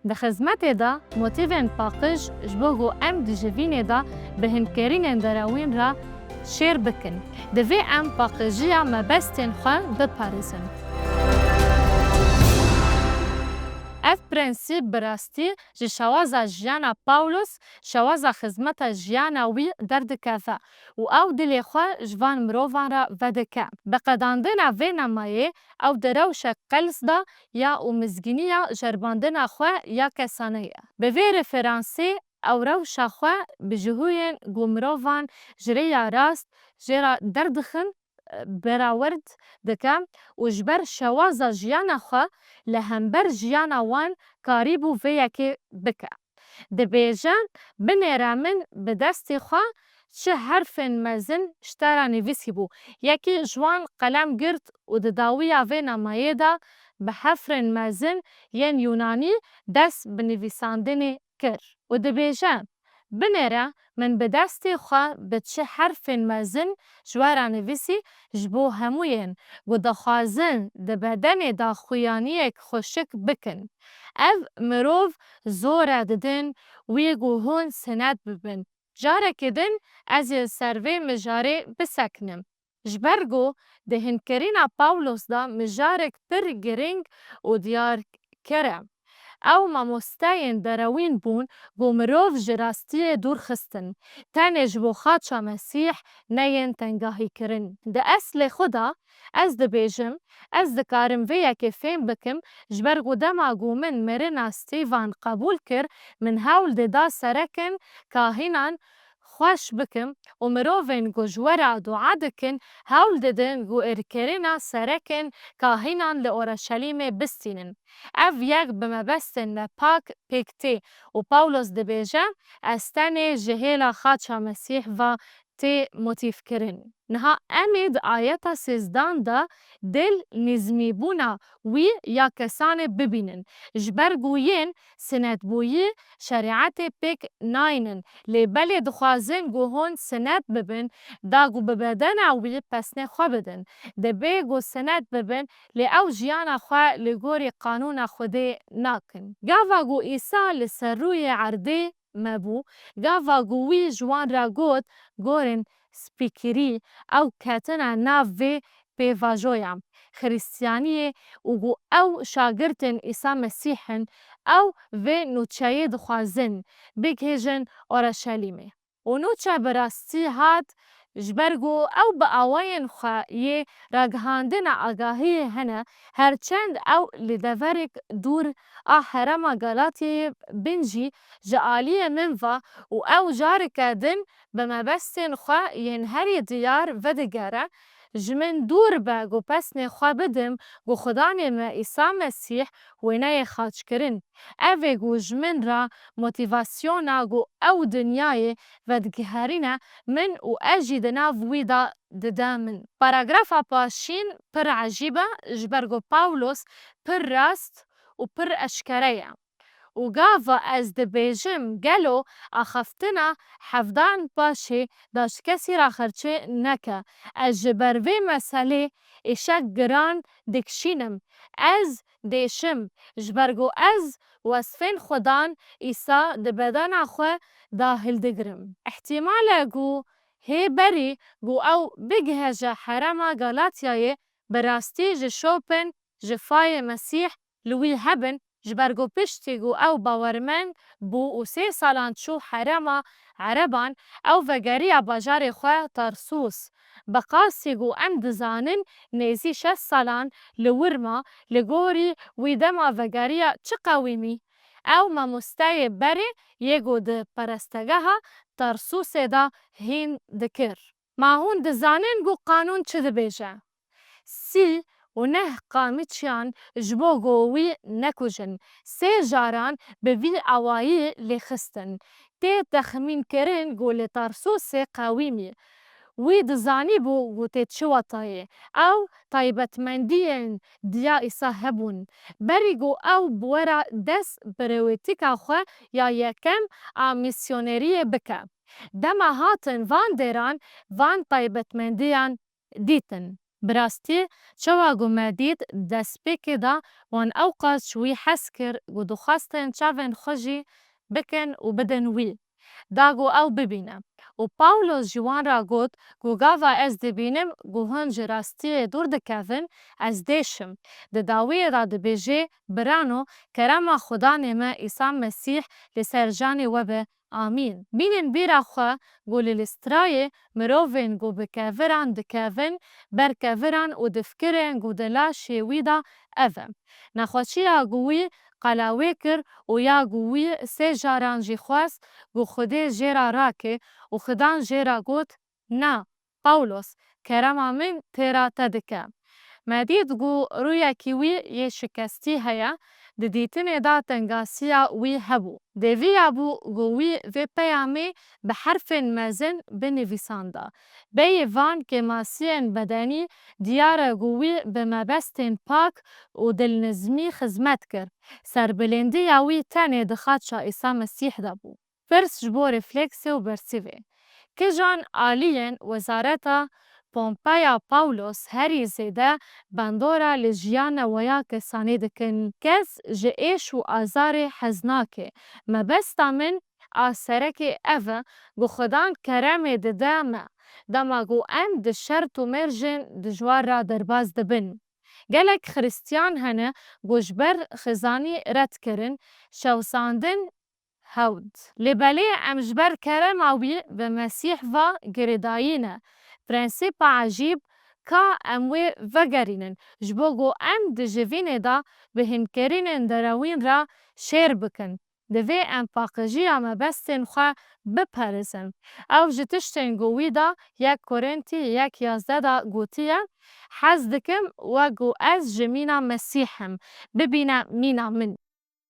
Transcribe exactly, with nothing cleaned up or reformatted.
Di xizmetê de motîvên paqij ji bo ku em di civînê de bi hindkirînên derewîn re şêr bikin, divê em paqijiya mebestên xwe biparêzin. Ev prensîp bi rastî ji şewaza jiyana Pawlos, şewaza xizmeta jiyana wî derdikeve û ew dilê xwe ji van mirovan re vedike. Bi qedandina vê namayê ew di rewşek qels de ya û mizgîniya jerbandina xwe ya kesane ye. Bi vê referansê ew rewşa xwe bi cihûyên ku mirovan ji rêya rast jê re derdixin, berawerd dike û ji ber şewaza jiyana xwe li hember jiyana wan karîbû vê yekê bike. Dibêje, binêre min bi destê xwe çi herfên mezin ji te re nivîsîbû. Yekî ji wan qelem girt û di dawiya vê namayê de bi herfên mezin yên Yûnanî dest bi nivîsandinê kir û dibêje, binêre min bi destê xwe bi çi herfên mezin ji we re nivîsî, ji bo hemûyên ku dixwazin di bedenê de xuyaniyek xweşik bikin. Ev mirov zor e didin wî ku hûn sinet bibin. Carekê din ez ê li ser vê mijarê bisekinim. Ji ber ku di hindkirîna Pawlos de mijarek pir girîng û diyarker e. Ew mamosteyên derewîn bûn ku mirov ji rastiyê dûr xistin, tenê ji bo xaça Mesîh neyên tengahîkirin. Di eslê xwe de ez dibêjim, ez dikarim vê yekê fêm bikim, ji ber ku dema ku min mirina Stîvan qebûl kir, min hewl dida serekin kahînan xweş bikim û mirovên ku ji we re dua dikin, hewl didin ku êrkirina serekên kahînan li Oreşelîmê bistînin. Ev yek bi mebestên nepak pêk tê û Pawlos dibêje, ez tenê ji hêla xaça Mesîh ve tê motîfkirin. Niha em ê di ayeta sêzdan de dil nîzmîbûna wî ya kesanê bibînin. Ji ber ku yên sinetbûyî şerîetê pêk naynin, lê belê dixwazin ku hûn sinet bibin, da ku bi bedena wî pesnê xwe bidin. Dibê ku sinet bibin, lê ew jiyana xwe li gorî qanûna Xwedê nakin. Gava ku Îsa li ser rûyê erdê mebû, gava ku wî ji wan re got, gorên spîkirî, ew ketine nav vê pêvajoya Xiristiyaniyê û ku ew şagirtên Îsa Mesîh in, ew vê nûçeyê dixwazin bigihêjin Oreşelîmê. Û nûçe bi rastî hat, ji ber ku ew bi awayên xwe yê ragihandina agahiyê hene, her çend ew li deverek dûr a herêma Galatyayê bin jî, ji aliyê min ve û ew careke din bi mebestên xwe yên herî diyar vedigere, ji min dûr be ku pesnê xwe bidim ku Xudanê me Îsa Mesîh wêneyê xaçkirin. Ev ê ku ji min re motîvasyona ku ew dinyayê vedigiherîne min û ez jî di nav wî de dide min. Paragrafa paşîn pir ecîb e, ji ber ku Pawlos pir rast û pir eşkere ye. Û gava ez dibêjim, gelo axaftina hevdan paşê da ji kesî re xerçê neke. Ez ji ber vê meselê êşek giran dikişînim. Ez dêşim, ji ber ku ez wesfên Xudan Îsa di bedena xwe de hildigirim. Îhtîmal e ku hê berî ku ew bigihêje herêma Galatyayê, bi rastî ji şopên ji fayê Mesîh li wî hebin, ji ber ku piştî ku ew bawermend bû û sê salan çû herêma Ereban, ew vegeriya bajarê xwe Tarsus. Bi qasî ku em dizanin nêzî şeş salan li wir ma, li gorî wî dema vegeriya çi qewîmî? Ew mamosteyê berê yê ku di perestegeha Tarsusê de hîn dikir. Ma hûn dizanin ku qanûn çi dibêje? Sî û neh qamîçiyan ji bo ku wî nekujin, sê caran bi vî awayî lêxistin. Tê texmînkirin ku li Tarsusê qewîmî. Wî dizanîbû ku tê çi watayê. Ew taybetmendiyên diya Îsa hebûn. Berî ku ew bi we re dest bi rêwêtika xwe ya yekem a mîsyoneriyê bike. Dema hatin van dêran, van taybetmendiyan dîtin. Bi rastî, çawa ku me dît, destpêkê de wan ewqas ji wî hez kir ku dixwestin çavên xwe jî bikin û bidin wî, da ku ew bibîne. Û Pawlos ji wan re got ku gava ez dibînim ku hûn ji rastiyê dûr dikevin, ez dêşim. Di dawiyê de dibêje, Birano, kerema Xudanê me Îsa Mesîh li ser canê we be. Amîn. Bînin bîra xwe ku li Lîstrayê mirovên ku bi keviran dikevin, ber keviran û difikirin ku di laşê wî de ev e. Nexweşiya ku wî qala wê kir û ya ku wî sê caran jî xwest ku Xwedê jê re rake û Xudan jê re got, Na, Pawlos, kerema min têra te dike. Me dît ku rûyekî wî yê şikestî heye, di dîtinê de tengasiya wî hebû. Dêviya bû ku wî vê peyamê bi herfên mezin binivîsanda. Bêyî van kêmasiyên bedenî, diyar e ku wî bi mebestên pak û dilnizmî xizmet kir. Serbilêndiya wî tenê di xaça Îsa Mesîh de bû. Pirs ji bo refleksê û bersivê. Kijan aliyên Wezareta Pompeya Pawlos herî zêde bandora li jiyana we ya kesanî dikin? Kes ji êş û azarê hez nake. Mebesta min a serekê ev e ku Xudan keremê dide me, dema ku em di şert û mêrjên dijwar re derbas dibin. Gelek Xristiyan hene ku ji ber xizanî red kirin, şewitandin, hewt. Lê belê em ji ber kerema wî bi Mesîh ve girêdayî ne. Prensîpa ecîb ka em wê vegerînin, ji bo ku em di civînê de bi hînkerînên derewîn re şêr bikin. Divê em paqijiya mebestên xwe biparêzin. Ew ji tiştên ku wî de yek Korintî yek yazdeh de gotiye, Hez dikim wek ku ez ji mîna Mesîh im, bibîne mîna min.